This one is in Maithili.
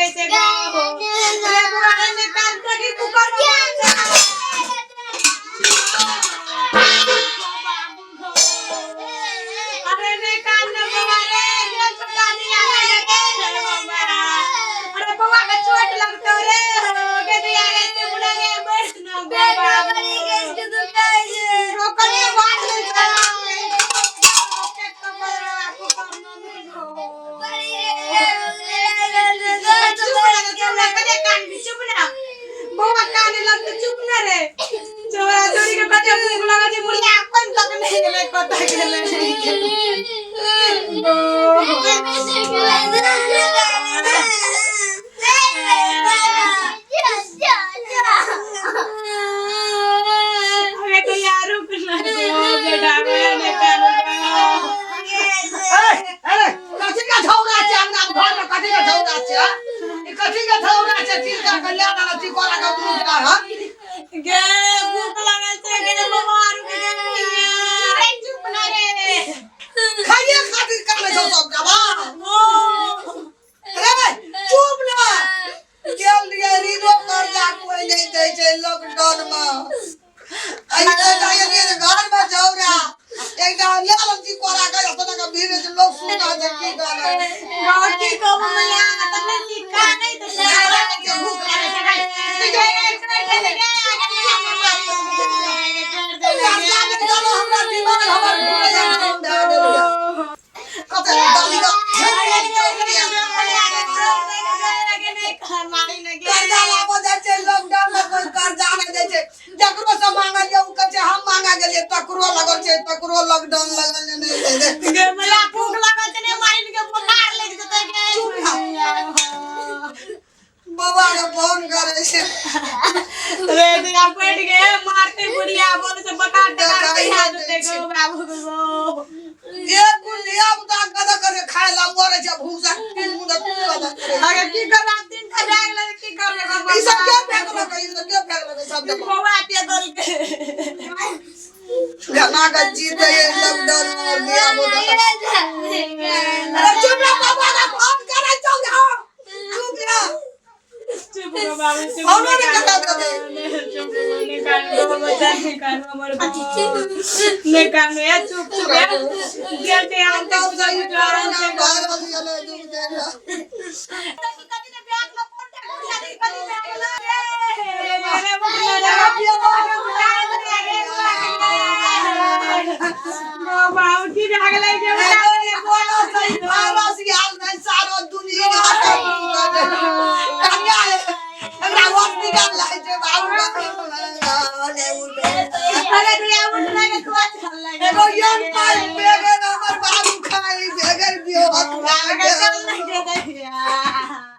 लागै छै गो। रे बौआ रे, निकाल तऽ की कुकर में भात छै। अरे नहीं कान ना बौआ रे, गेल छौ दादी आगे रे बौआ। अरे बौआ के चोट लगतौ रे, हो गे दिया गे, चुप ना गे, बैठ ना गो बाबू। रोकले बात नहीं चला। चुप ना, चुप ना, कते कान भी, चुप ना बौआ, काने लगतौ, चुप ना रे। चोरा चोरी के कते भूख लगल छै, बुढ़िया अपन तक नहि गेलै, कतऽ गेलै? अरे तो यार रुक ना गो बेटा, मैं कान। अरे कथी के झौरा छै हमरा घर में? कथी के झौरा छै, हाँ? ई कथी के झौरा छै? चिलका के ले आना चिकोरा के दुनू टा, हाँ? गे भूख लगल छै गे बाबा, रुक गे। अरे चुप ना रे। खाइए खातिर काने छौ सब गबा। अरे चुप ना। गेल रहियै ऋणो कर्जा कोई नहीं दै छै लॉकडाउन में। अइसे जाइए जे घर में झौरा एकटा ले आनब चिकोरा के, एतना के भीड़ छै, लोग सुनता छै की गाना। गाँव की कहबो मैया, तने निका नहीं तो के भूख लागै छै गाय। कर्जा नहि देलहुँ, हमरा दिमाग हमर घूमै भए गेलैए। कते दादी के कर्जा लाबऽ जाइ छै लॉकडाउन में, कोई कर्जा नहि दै छै। जकरो से मांगल ओ कहै छै हम मांगे गेलियै, तकरो लगल छै, तकरो लॉकडाउन लगल छै, नहि दै छै। चुप ना। बौआ के फोन करै छै। रे दिया पड़ गए, मारते बुढ़िया, बोले से बकार टकार कहिया देते गो बाबू गो। एक धिया पुता कदऽ करे खाय ला मरे छै भूख से, तीन मुँह कदऽ करे। अगर की करब, तीन टा भए गेलै, की करबै? ई सब के फेकलक? ई सब के फेकलक? सब देखो। बौआ पे दलके। गना के जीते ये लॉकडाउन में धिया पुता। अरे चुप रह, बाबा के फोन करै छौ रे। चुप रह। चुप गो बाबू, चुप। हमरो नहि कटा देबै। चुप गो, निकाल गो बच्चा, निकाल हमर गो, निकाल। ए चुप, चुप, ए गेल हम तो तब से ई आराम से कोरोना वायरस गेलै दुख देला। वायरस आयल नहि, सारो दुनिया कन्या एकरा हॉस्पिटल लाइ छै बाबू। एगो यन पाइ बेगर हमर बाबू खाइ बेगर दियो।